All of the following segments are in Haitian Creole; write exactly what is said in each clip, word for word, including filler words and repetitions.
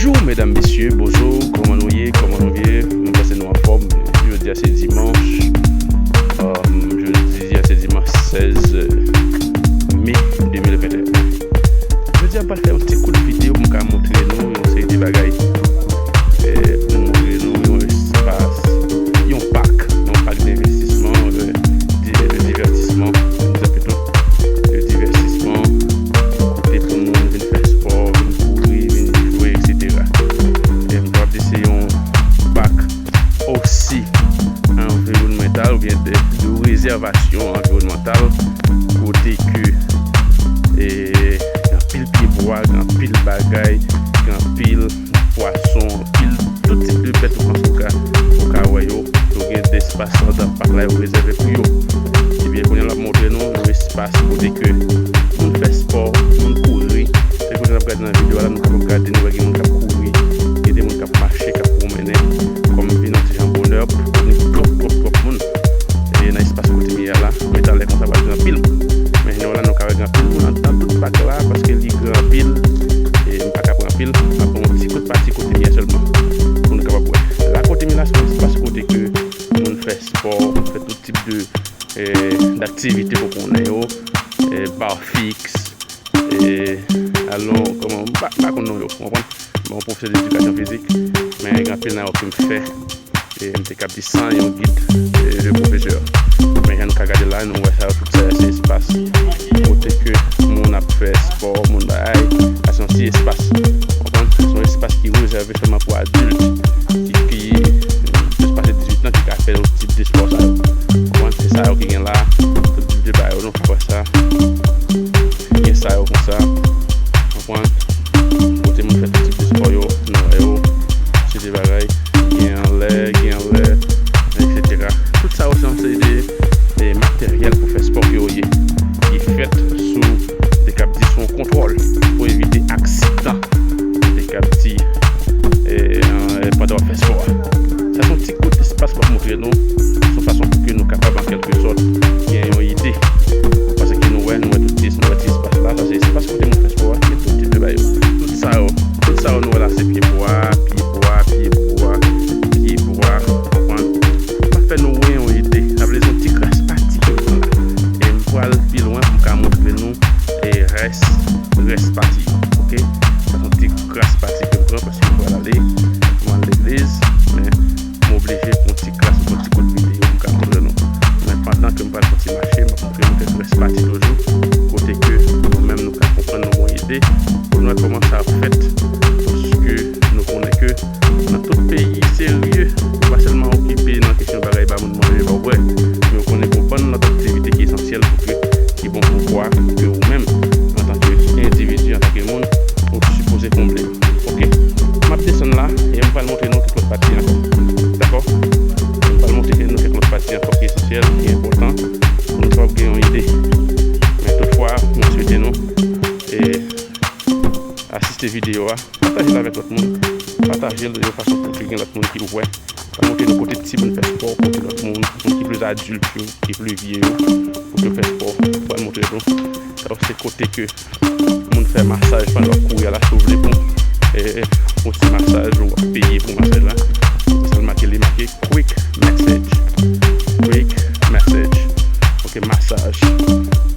Bonjou medam, mesye, bonjou, kòman nou ye, kòman nou ye? Mwen panse nou anfòm. Jodi a se dimanch. Um, jodi a se dimanch sèz me de mil venteyen. Jodi a m pral fè yon ti kout videyo pou m ka montre nou yon seri de bagay. Eh, pou m montre nou yon espas, yon pak, yon pak de envestisman, eh, de, de divètisman, m di sa pito, de divètisman, kote pou moun vin fè spò, vin kouri, vin jwe, etsetera. E m kapab di se yon pak osi anviwònmantal oubyen de, de rezèvasyon anviwònmantal, kote ke, e, gen anpil pyebwa, gen anpil bagay, gen anpil pwason, anpil tout tip de bèt ou panse ou ka, ou ka wè yo. Yo gen de espas anndan pak la yo rezève pou yo. Ebyen, kounye a l ap montre nou yon espas kote ke moun fè spò, moun kouri. Se kote n ap gade nan videyo a la, nou kapab gade, nou wè gen moun k ap kouri, gen de moun k ap mache, k ap pwomennen, kòm vin yon ti jan bonè pou kouri twòp, twòp, twòp moun. E nan espas kote m ye a la, men talè konsa pral gen anpil moun. Men jan la nou ka wè gen anpil moun anndan tout pak la, paske li gran anpil, e m pa ka pran anpil, m ap pran yon ti kout pati kote m ye a sèlman, pou nou kapab wè. La kote m ye la, se yon espas kote ke moun fè spò, moun fè tout tip de, e, daktivite pou konnen yo, e, barfix, e, alon, kòman, m pa, m pa konn non yo, w konprann? Mwen yon pwofesè de edikasyon fizik, men gen anpil nan yo ke m fè, e m te kab di san yon gid, e, de pwofesè. Men jan nou ka gade la, nou wè sa yo, tout sa yo se espas kote ke moun ap fè spò, moun bay, sa se yon ti espas. Konprann? Se yon espas ki rezève sèlman pou adilt, ki, ki plis pase dizuit an, ki ka fè yon tip de spò sa yo. Konprann? Se sa yo ki gen la, tout tip de bagay yo, nou ka wè sa. Gen sa yo konsa. Konprann? Kote moun fè tout tip de spò yo, nou wè yo. Se de bagay. Gen anlè, gen anlè, etsetera. Tout sa yo se yon seri de, de materyèl pou fè spò ke yo ye. Ki fèt sou, te kab di, sou yon kontwòl pou evite aksidan. Te kab di, e, e, pandan w ap fè spò a. Sa se yon ti kout espas m ap montre nou, se yon fason pou ke nou kapab, an kèlke sòt, gen yon ide. Paske nou wè, nou wè tout ti, nou wè ti espas la, sa se espas kote moun fè spò a, gen tout tip de bagay yo. Tout sa yo, tout sa yo nou wè la, se pyebwa, pyebwa, pyebwa, pyebwa, konprann? M ap fè nou wè yon ide, sa vle di yon ti kras pati ke m pran la. E m pral pi lwen pou m ka montre nou, e, rès, rès pati yo, oke? Sa se yon ti kras pati ke m pran, paske m pral ale, m al legliz, men m oblije pran ti kras, pran ti kout videyo pou m ka montre nou. Men pandan ke m pral fè ti mache, m ap montre nou kèk rès pati toujou, kote ke nou menm nou ka konprann, nou gon ide, pou nou wè kòman sa ap fèt, paske nou konnen ke nan tout peyi serye, yo pa sèlman okipe nan kesyon bagay ba moun manje, ba w bwè, men yo konnen gon bann lòt aktivite ki esansyèl pou ke, ki bon pou kò a, ke ou menm, antanke endividi, antanke moun, ou sipoze konble. Oke. M ap desann la e m pral montre nou kèk lòt pati ankò. Dakò? M pral montre nou kèk lòt pati ankò ki esansyèl, ki enpòtan, pou nou kapab gen yon ide. Men toutfwa, mwen swete nou, e, asiste videyo a, pataje l avèk lòt moun, pataje l de yon fason pou ke gen lòt moun ki wè. Pral montre nou kote timoun fè spò, kote lòt moun, moun ki plis adilt yo, ki plis vye yo, kote yo fè spò. Pral montre nou. Sa yo se kote ke moun fè masaj pandan w ap kouri a la, si w vle pou, e, e, yon ti masaj, ou ap peye pou masaj la. Sa l make, li make quick massage. Quick massage. Oke, masaj.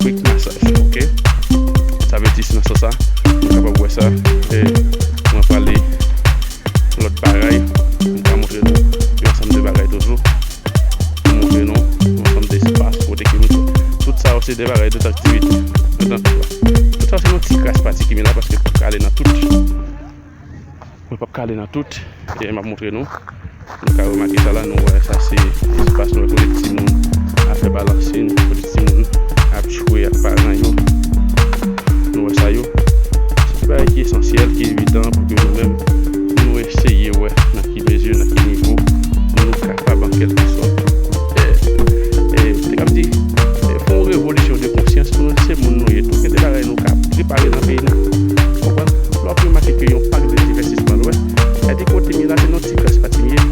Quick massage, oke? Sa vle di, se nan sans sa, nou kapab wè sa. E mwen prale lòt bagay, m ka montre nou yon ansanm de bagay toujou. M montre nou yon ansanm de espas kote ke nou, tout sa yo se de bagay, de aktivite. Tout sa yo se yon ti kras pati ki men la, paske m p ap ka ale nan tout. Mwen p ap ka ale nan tout. E m ap montre nou. Nou ka remake sa la, nou wè sa se espas nou wè kote timoun ap fè balansin, kote timoun ap jwe ak paran yo. Nou wè sa yo. Se de bagay ki esansyèl, ki evidan pou ke nou menm, nou eseye wè nan ki mezi, nan ki nivo nou kapab an kèlke sòt, e, e, te kab di, e, fè yon revolisyon de konsyans pou nou, se moun nou ye tou, gen de bagay nou ka repare nan peyi nou. Konprann? Lè w ap remake ke yon pak de divèstisman nou wè, sa vle di kote m ye la, se nan ti kras pati m ye.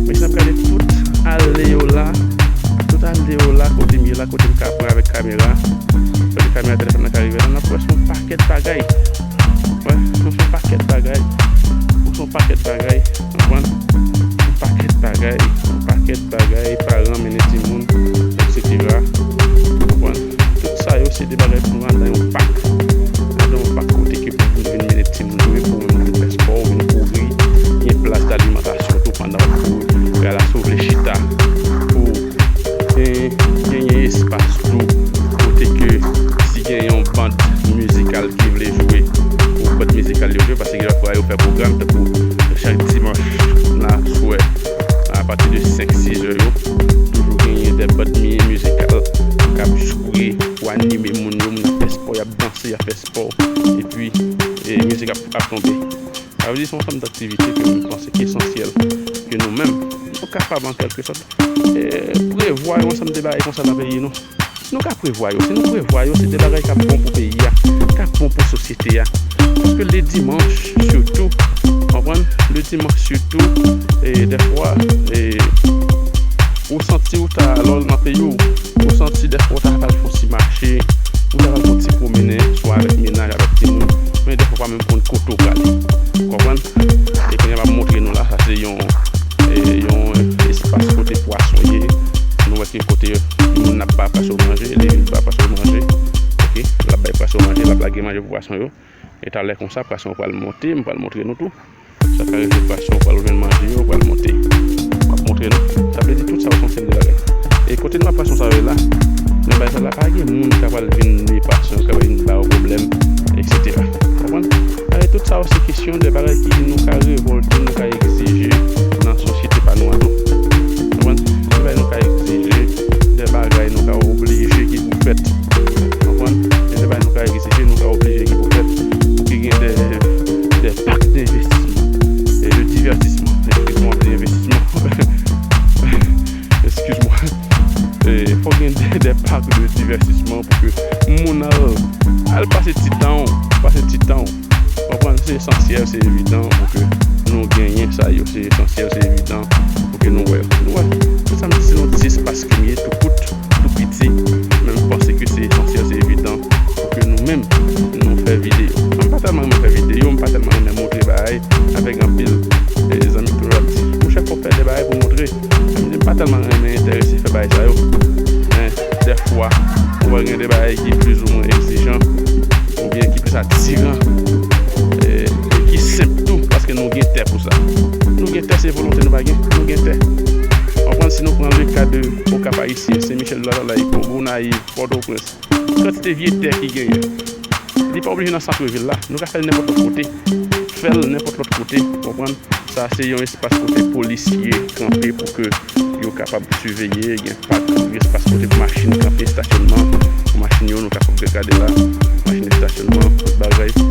Men si n ap gade tout ale yo la, tout ale yo la, kote m ye la, kote m ka pran avèk kamera, kote kamera telefòn nan ka rive la, n ap wè se yon pakèt bagay. Wè, se yon pakèt bagay. Se fè pwogram tankou chak dimanch nan aswè apati de senk, sis è yo. Toujou genyen de band mi-, mizikal k ap jwe pou anime moun yo, moun ap fè spò, y ap danse, y ap fè spò, epi e, mizik ap, ap tonbe. Sa vle di se yon ansanm d'aktivite ke m panse ki esansyèl ke nou menm, nou kapab an kèlke sòt e, prevwa yon ansanm de bagay konsa nan peyi nou. Nou ka prevwa yo. Si nou prevwa yo, se de bagay k ap bon pou peyi a, k ap bon pou sosyete a. Paske le dimanche, surtout, konprann? Le dimanche, surtout, e, dèfwa, e, ou santi ou ta, lè w nan peyi w, ou santi dèfwa ou ta pral fè yon ti mache, ou ta pral fè yon ti pwomennen, swa avèk mennaj, avèk timoun, men dèfwa ou pa menm konn kote w prale. Konprann? E kounye a m ap montre nou la, sa se yon e, yon espas kote pwason ye. Nou wè ke kote moun ap ba pwason manje, li vin ba pwason manje. Oke, l ap bay pwason manje, l ap lage manje pou pwason yo. E talè konsa, pwason yo pral monte, m pral montre nou tou. Sa ka rive pwason yo pral jwenn manje yo, pral monte. M ap montre nou. Sa vle di tout sa yo se yon seri de bagay. E kote nou ap pwason sa yo ye la, nan bagay sa la, pa gen moun k ap al vin nwi pwason yo, k ap vin ba yo pwoblèm, etsetera. Konprann? E tout sa yo se kesyon de bagay ki nou ka revòlte, nou ka egzije nan sosyete pa nou an tou. Konprann? Se bagay nou ka egzije, de bagay nou ka oblije ki pou fèt. Konprann? E de bagay nou ka egzije, nou ka oblije ki pou fèt. Pou ki gen de, de pak denvestisman e de divètisman. Eskize mwen, de envestisman. Eskize mwen. E, fòk gen de, de pak de divètisman pou ke moun al, al pase ti tan w, pase ti tan w. Konprann, se esansyèl, se evidan pou ke nou genyen sa yo. Se esansyèl, se evidan pou ke nou wè. Nou wè, tout sa m di, se yon ti espas ke m ye, tou kout, tou piti. Men m panse ke se esansyèl, se evidan pou ke nou menm, nou fè videyo. M pa tèlman renmen fè videyo, m pa tèlman renmen montre bagay avèk anpil, e, zanmi k toujou ap di, monchè, fò w fè de bagay pou montre. M di, m pa tèlman renmen enterese fè bagay sa yo. Men, dèfwa, ou wè gen de bagay ki plizoumwen egzijan, oubyen ki plis atiran, e, e ki senp tou, paske nou gen tè pou sa. Nou gen tè, se volonte nou pa gen, nou gen tè. Konprann, si nou pran le ka de Okap Ayisyen, Sen Michèl, Latòlay, Gonayiv, Pòtoprens, kantite vye tè ki genyen. Li pa oblije nan sant vil la, nou ka fè l nenpòt lòt kote. Fè l nenpòt lòt kote, konprann? Sa se yon espas kote polisye kanpe pou ke yo kapab siveye, gen pak, yon espas kote pou machin kanpe, estasyònman pou machin yo, nou kapab gade la, machin estasyònman, tout bagay.